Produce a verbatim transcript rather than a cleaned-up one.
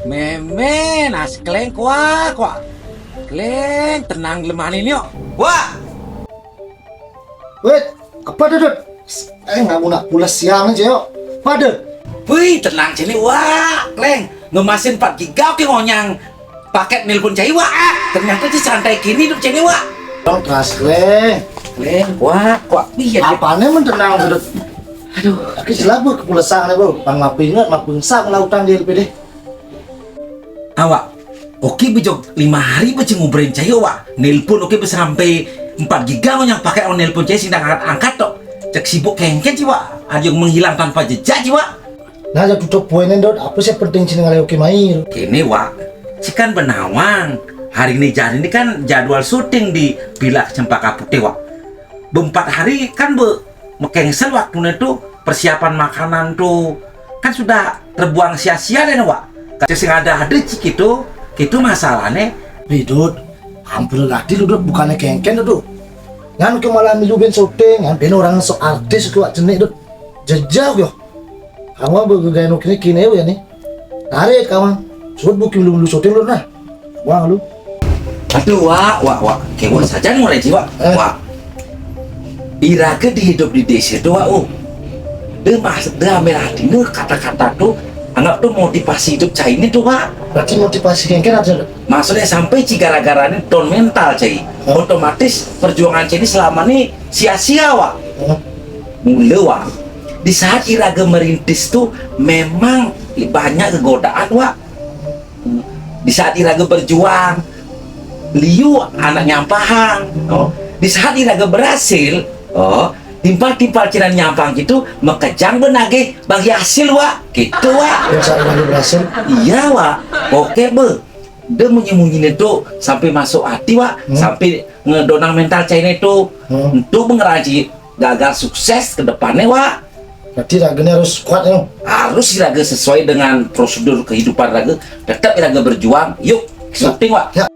Mémé, nah si Kléng, kuak, kuak. Kléng, tenang dulu manéh yuk. Wak! Wait, apa tuh, Dut? Eh, nggak mau nak pulas siang aja yuk. Apa tuh? Wih, tenang cai né, Wak. Kléng, ngemasin empat giga oké ngonyang pakét nélpon cai, Wak. Ah, ternyata cai santai kéné hidup cai né, Wak. Dong, keras, Kléng. Kléng, kuak, kuak. Iya, iya. Apané men tenang, Dut? Aduh. Oké, jelas, Bu, kepulesan, Bu. Pan mapu inget, mapu ngesang lah utang di L P D. Awak, oké bé jok lima hari bé cai ngobrolin cai, Wak. Nélpon oké bé sampai empat giga ngonyang pakét, awa nélpon cai sing dah angkat-angkat tok. Cék sibuk kéngkén cai, Wak. Ada yang menghilang tanpa jejak cai, Wak. Nah, ya tutup poinnya, Dut. Apa sih penting cai ngalih oké mai? Kéné, Wak. Cai kan bé nawang. Hari ini, hari ini kan jadwal syuting di Villa Cempaka Putih, Wak. Bé empat hari kan bé mengcancel waktunya tuh, persiapan makanan tuh kan sudah terbuang sia-sia deh, Wak. Kacau sing ada-ada cik itu, itu masalahnya. Wih, Dut, hampir lagi lu, Dut, bukannya kéngkén, Dut. Ngan ke malah milu band syuting, ngan band orang sok artis ke, Wak, jenik, Dut. Jejak yo. Kamu bé gaya nuk ini kini ya nih. Tarik kamu. Sebut bukin lu, lu syuting lu nah. Wang lu. Aduh, Wak, Wak, Wak. Kéwak saja mulai jiwa. Eh. Wak. Iraga di hidup di desa tuh, Wak, oh. Dé mas, dé ambil hati, dé kata-kata tuh, anggap tuh motivasi hidup cai ini tuh, Wak. Berarti motivasi kéngkén ada. Maksudnya sampai cai gara-gara ini down mental cai. Hah? Otomatis perjuangan cai ini selama ini sia-sia, Wak. Hah? Mula, Wak. Di saat iraga merintis tuh memang banyak kegodaan, Wak. Di saat iraga berjuang, liu anak nyampahang. Oh. Di saat iraga berhasil, oh, timpal-timpal cai nyampahang gitu, makejang bé nagih bagi hasil, Wak. Gitu, Wak. Yang saat iraga berhasil? Iya, Wak. Oké bé. Dé munyi-munyi itu sampai masuk hati, Wak. Hmm. Sampai ngedonang mental cai itu. Hmm. Itu bé ngeranci gagal sukses ke depannya, Wak. Berarti raga ini harus kuat, ya? Harus raga sesuai dengan prosedur kehidupan raga. Tetap raga berjuang. Yuk, syuting, Wak. Ya,